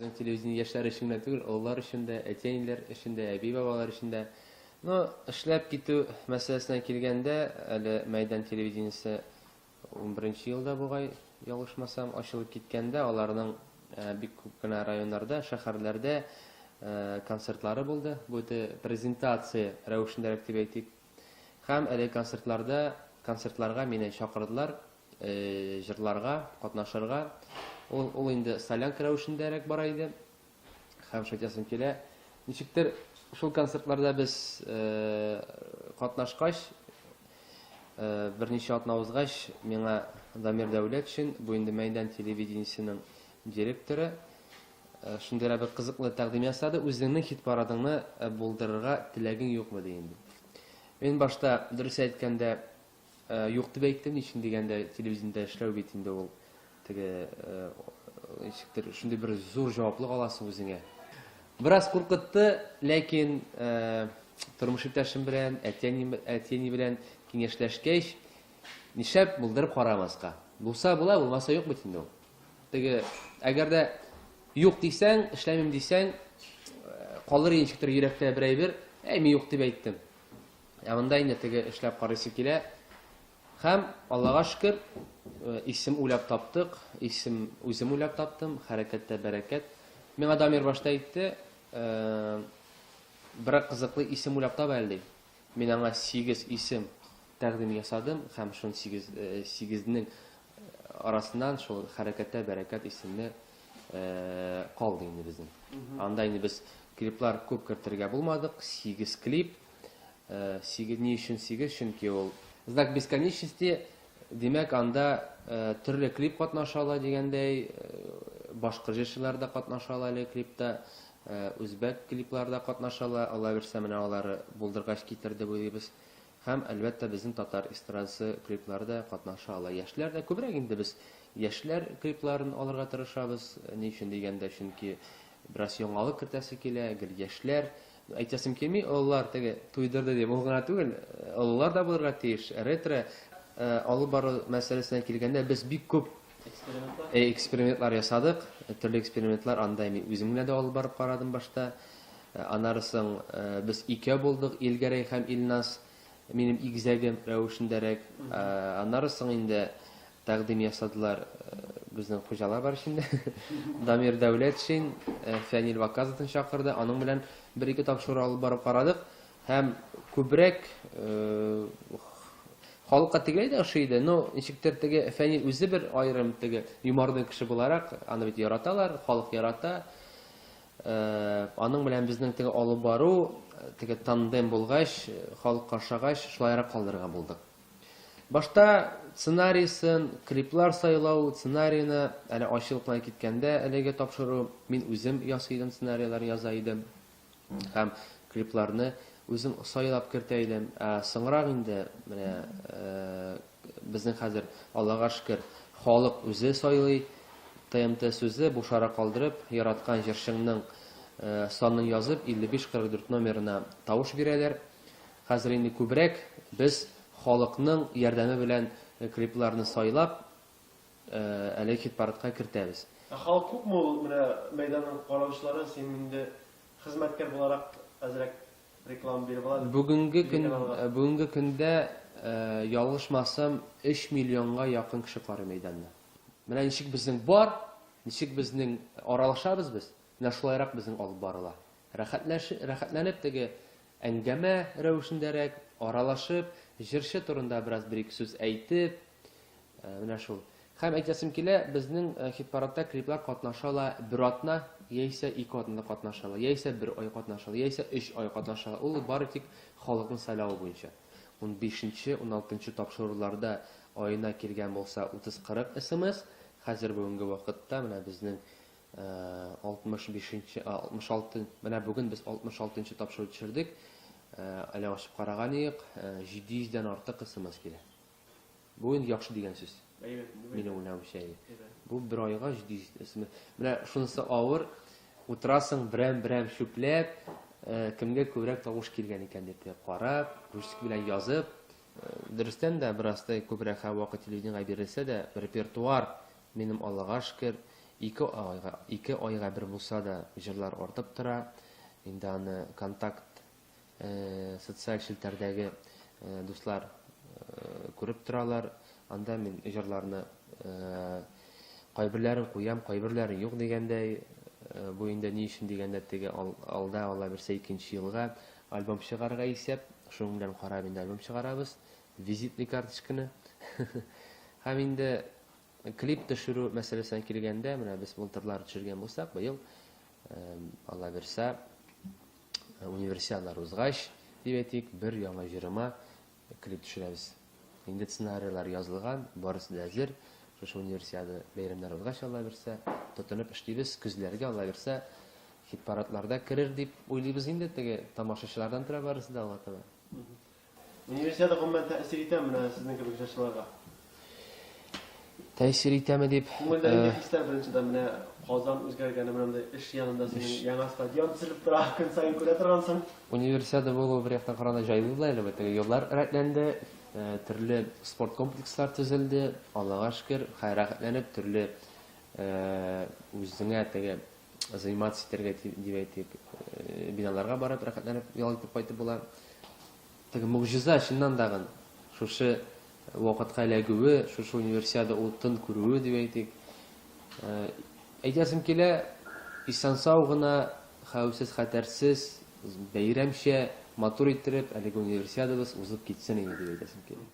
Безнең телевидение яшьләр өчен генә түгел, олылар өчен дә, әти-әниләр өчен дә, әби-бабалар өчен дә. Ну, эшләп китү мәсьәләсенә килгәндә, әле Мәйдан телевидениесе 11 елда бугай, ялгышмасам, ачылып киткәндә, аларның бик күп кенә районнарда, шәһәрләрдә концертлары булды. Бу инде презентация рәвешендәрәк дип әйтик. Һәм әлеге концертларда, концертларга мине чакырдылар, җырларга, катнашырга. Ул, ул инде солянка рәвешендәрәк бара иде. Һәм шул әйтәсем килә, ничектер шул концертларда без катнашкач, берничә атна узгач, миңа Дамир Дәүләтшин, бу инде Мәйдан телевидениесенең директоры, шундыйрак бер кызыклы тәкъдим ясады, үзеңнең хит-парадыңны булдырырга теләгең юкмы, ди инде. Мин башта, дөрес әйткәндә, юк дип әйттем, ни өчен дигәндә, телевидениедә эшләү бит инде ул теге ничектер шундый бер зур җаваплык аласың үзеңә. Бераз куркытты, ләкин тормыш иптәшем белән, әти-әни белән киңәшләшкәч, нишләп булдырып карамаска? Булса була, булмаса юк бит инде ул. Теге, әгәр дә юк дисәң, эшләмим дисәң, калыр ничектер йөрәктә бер әйбер, әй, мин юк дип әйттем. Ә монда инде теге эшләп карыйсы килә. Һәм Аллага шөкер, э, исем уйлап таптык, исем үзем уйлап таптым, хәрәкәттә бәрәкәт. Миңа Дамир башта әйтте, э, бер кызыклы исем уйлап тап әле ди. Мин аңа 8 исем тәкъдим ясадым һәм шул 8 сигезнең арасыннан шул хәрәкәттә бәрәкәт исемле э, калды инде безнең. Анда инде без клиплар күп кертергә булмадык, 8 клип. 8 ни өчен 8? Чөнки ул знак бесконечности, димәк, анда төрле клип катнаша ала дигәндәй, башка җырчылар да катнаша ала әле клипта, үзбәк клиплары да катнаша ала, Алла бирсә, менә алары булдыргач китер дип уйлыйбыз. Һәм, әлбәттә, безнең татар эстрадасы клиплары да катнаша ала. Яшьләр дә күбрәк инде без яшьләр клипларын алырга тырышабыз. Ни өчен дигәндә, чөнки бераз яңалык кертәсе килә, гел яшьләр. Әйтәсем килми, олылар теге туйдырды дип, ул гына түгел, олылар да булырга тиеш. Ретро алып бару мәсьәләсенә килгәндә, без бик күп экспериментлар ясадык. Төрле экспериментлар анда мин үзем генә дә алып барып карадым башта. Аннары соң без икәү булдык, Илгәрәй һәм Илназ, минем игезәгем рәвешендәрәк. Аннары соң инде тәкъдим ясадылар безнең хуҗалар бар инде. Дамир Дәүләтшин, Фәнил Ваказовны чакырды. Аның белән бер-ике тапшыру алып барып карадык. Һәм күбрәк халыкка тегеләй дә ошый иде. Но ничектер теге Фәнил үзе бер аерым теге юморный кеше буларак, аны бит яраталар, халык ярата. Аның белән безнең теге алып бару, теге тандем булгач, халыкка ошагач, шулайрак калдырырга булдык. Башта сценарийсын, клиплар сайлау, сценарийны әле ачылып кына киткәндә әлеге тапшыру мин үзем ясый идем, сценарийлар яза идем. Һәм клипларны үзем сайлап кертә идем. Ә соңрак инде менә Безнең хәзер, Аллага шөкер, халык үзе сайлый. ТМТ сүзе бушара калдырып, яраткан җырчыңның санын язып, 5544 номерына тавыш бирәләр. Хәзер инде күбрәк без халыкның ярдәме белән клипларны сайлап, әлеге хит-парадка кертәбез. Ә халык күпме ул, менә мәйданның караучылары, син инде хезмәткәр буларак әзрәк Реклама биреп ала. Бүгенге көн бүгенге көндә ялгышмасам 3 миллионга якын кеше карый мәйданны. Менә ничек безнең бар, ничек безнең аралашабыз без, менә шулайрак безнең алып барыла. Рәхәтләш, рәхәтләнеп теге әңгәмә рәвешендәрәк аралашып, җырчы турында бераз бер-ике сүз әйтеп, Менә шул. Һәм әйтәсем килә, безнең хит-парадта клиплар катнаша ала бер атна, яисә ике атнада катнаша ала, яисә бер ай катнаша ала, яисә өч ай катнаша ала. Ул бары тик халыкның сайлавы буенча. Унбишенче, уналтынчы тапшыруларда аена килгән булса 30-40 смс, хәзер бүгенге вакытта менә безнең 65 нче, 66, менә бүген без 66 нчы тапшыру төшердек, әле ачып караган идек, 700 дән артык смс килә. Бу инде яхшы дигән сүз. Әйбәт инде. Минем уйлавымча, әйе. Бу бер айга 700 смс. Менә шунысы авыр, утырасың берәм-берәм чүпләп, э, кемгә күбрәк тавыш килгән икән дип карап, ручка белән язып. Э, дөрестән дә, бераз да күбрәк һәм вакыт телевидениегә бирелсә дә, репертуар минем Аллага шөкер, Ике айга, ике айга бер булса да җырлар артып тора. Инде аны контакт социаль челтәрдәге дуслар күреп торалар. Анда мин җырларны кайберләрен куям, кайберләрен юк дигәндәй. Бу инде ни өчен дигәндә, теге алда Алла бирсә икенче елга альбом чыгарырга исәп. Шуның белән карап инде альбом чыгарабыз. Визитный карточканы. Һәм инде клип төшерү мәсьәләсенә килгәндә, менә без былтырлар төшергән булсак, быел Алла бирсә универсиадалар узгач, дип әйтик, бер яңа җырыма клип төшерәбез. Инде сценарийлар язылган, барысы да әзер. Шушы универсиада бәйрәмнәре узгач, Алла бирсә, тотынып эшлибез. Көзләргә, Алла бирсә, хит-парадларда керер дип уйлыйбыз инде, теге тамашачылардан тора барысы да алга таба. Универсиада гомумән тәэсир итәме менә сезнең кебек җырчыларга? Тәэсир итәме дип. Күңелдә нинди хисләр беренчедән менә Казан үзгәргәне, менә мондый эш янында синең яңа стадион төзелеп тора, көн саен күрә торгансың. Универсиада булу бер яктан караганда җайлы да әле бит. Юллар рәтләнде, төрле спорт комплекслар төзелде, Аллага шөкер, хәй рәхәтләнеп төрле үзеңә теге заниматься итәргә дип әйтик, биналарга барып рәхәтләнеп ял итеп кайтып була. Теге могҗиза чыннан дагын шушы вакытка эләгүе, шушы универсиада утын күрүе дип әйтик. Әйтәсем килә, исән-сау гына, хәвефсез, хәтәрсез, бәйрәмчә, матур иттереп әлеге универсиадабыз узып китсен иде дип әйтәсем килә.